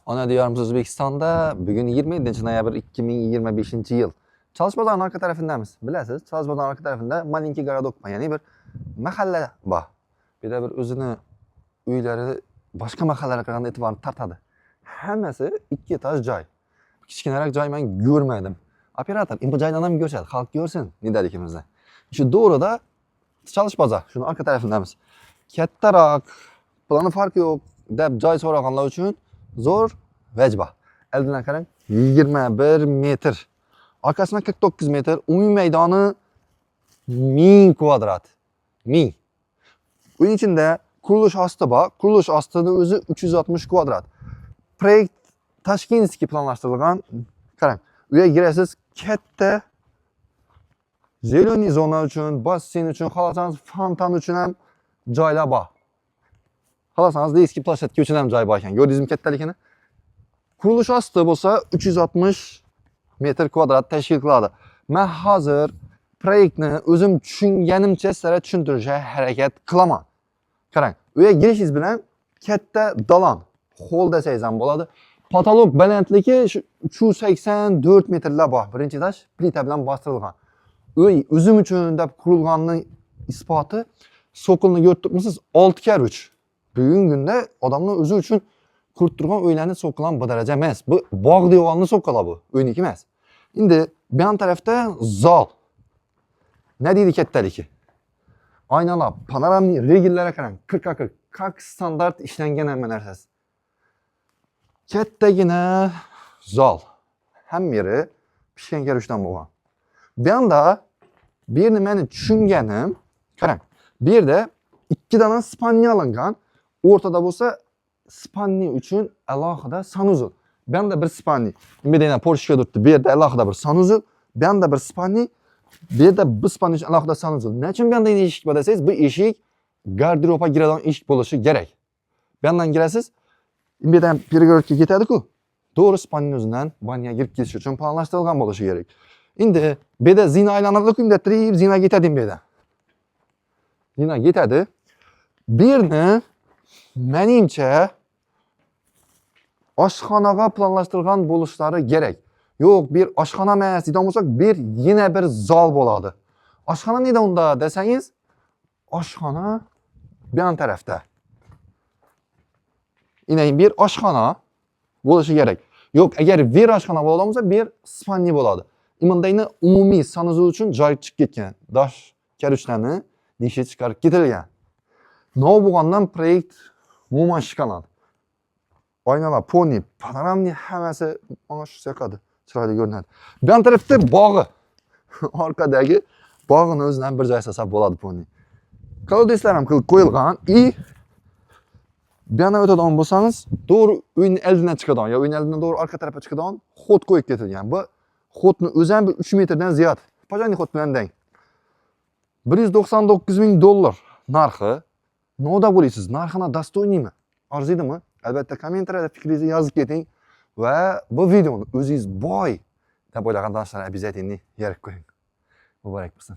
Ona diyorimiz O'zbekistonda bugun 27 noyabr 2025 yil. Chalish bozorining orqa tarafindamiz. Bilasiz, Chalish bozorining orqa tarafida маленький городок bor, ya'ni bir mahalla bor. Bu yerda bir o'zini uylari boshqa mahallalarga qaraganda e'tiborni tortadi. Hammasi ikki etaj joy. Kichkinaroq joy men ko'rmadim. Operator, bu joydan ham ko'rsat, xalq ko'rsin nedaligimizni. Shu to'g'rida Chalish bozor, shuni orqa tarafindamiz. Kattaroq, plani farqi yo'q deb joy so'raganlar uchun zo'r vajba. Oldindan qarang, 21 metr. Orqasidan 49 metr, umumiy maydoni 1000 kvadrat. 1000. Uning ichida qurilish osti bor. Qurilish ostida o'zi 360 kvadrat. Proyekt Ташкентский planlashtirilgan. Qarang, uyga girasiz, katta зеленый zona uchun, basseyn uchun, xohlasangiz fontan uchun ham joylar bor. Xohlasangiz детский площадка uchun ham joy bor ekan. Ko'rdingizmi kattaligini? Qurilish osti bo'lsa 360 metr kvadrat tashkil qiladi. Men hozir proyektni o'zim tushunganimcha sizlarga tushuntirishga harakat qilaman. Qarang, uyga girishingiz bilan katta dalon, hol desangiz ham bo'ladi. Потолок balandligi shu 384 metrlar bor. Birinchi etaj plita bilan bostirilgan. Uy o'zim uchun deb qurilganining isboti so'qilni ko'rib turibmisiz? 6 kar 3. Bugungi kunda odamlar o'zi uchun qurib turgan uylarni so'qil ham bu daraja emas. Bu bog' devorni so'qili bu, uyniki emas. Endi bu yon tarafda zal. Ne deydi kattaligi? Aynalar, panoramli regellarga qarang. 40 40, как standart ishlangan hamma narsasi. Kattagina zal. Hamma yeri pishgan kerushdan bo'lgan. Bu yoqda bu yerni meni tushunganim, qarang. Bu yerda ikki dona спальня olingan. O'rtada bo'lsa спальня uchun alohida санузел. Bu yoqda bir спальня. Bu yerda yana Porsche turibdi. Bu yerda alohida bir санузел, bu yoqda bir спальня, bu yerda bir спальня uchun alohida санузел. Nechun bu yoqda eshik bor desangiz, bu eshik garderobga giradigan eshik bo'lishi kerak. Bu yoqdan girasiz, bu yerdan перегородка ketadi-ku. To'g'ri спальня o'zidan banyaga kirib ketish uchun planlashtirilgan bo'lishi kerak. Endi bu yerda zina aylanadi-ku, endi tirib zina ketadi bu yerda. Zina ketadi. Bu yerni menimcha oshxonaga planlashtirilgan bo'lishlari kerak. Yo'q, bir oshxona emas deydigan bo'lsak, bir yana bir zal bo'ladi. Oshxona neda unda desangiz, oshxona bu yon tarafda. Yine bir oshxona bo'lishi kerak. Yo'q, agar bir oshxona bo'ladigan bo'lsa, bir спальня bo'ladi. Imindayni umumiy санузел uchun joy chiqib ketgan. Dosh karuchlarni nishi chiqarib ketilgan. Nima bo'lgandan proyekt umuman shikolat. Oynalar, poni, panoramniy hammasi mana shu yoqadi. Chiroyli ko'rinadi. Bu yon tarafda bog'i. Orqadagi bog'ini o'zidan bir joy yasasak bo'ladi poni. Колодец lar ham qilib qo'yilgan и bu yoqdan o'tadigan bo'lsangiz, to'g'ri uyning oldidan chiqadigan yo uyning oldidan to'g'ri orqa tarafga chiqadigan ход qo'yib ketilgan. Bu ход ni o'zi ham bir 3 metrdan ziyod. Пожарный ход bilan teng. 199 ming dollar narxi. Nima deb o'ylaysiz? Narxini достойный mi? Arziydimi? Albatta kommentariyada fikringizni yozib keting va bu videoni o'zingiz boy deb o'ylagan tanishlarga обязательно yerib qo'ying. Muborak bo'lsin.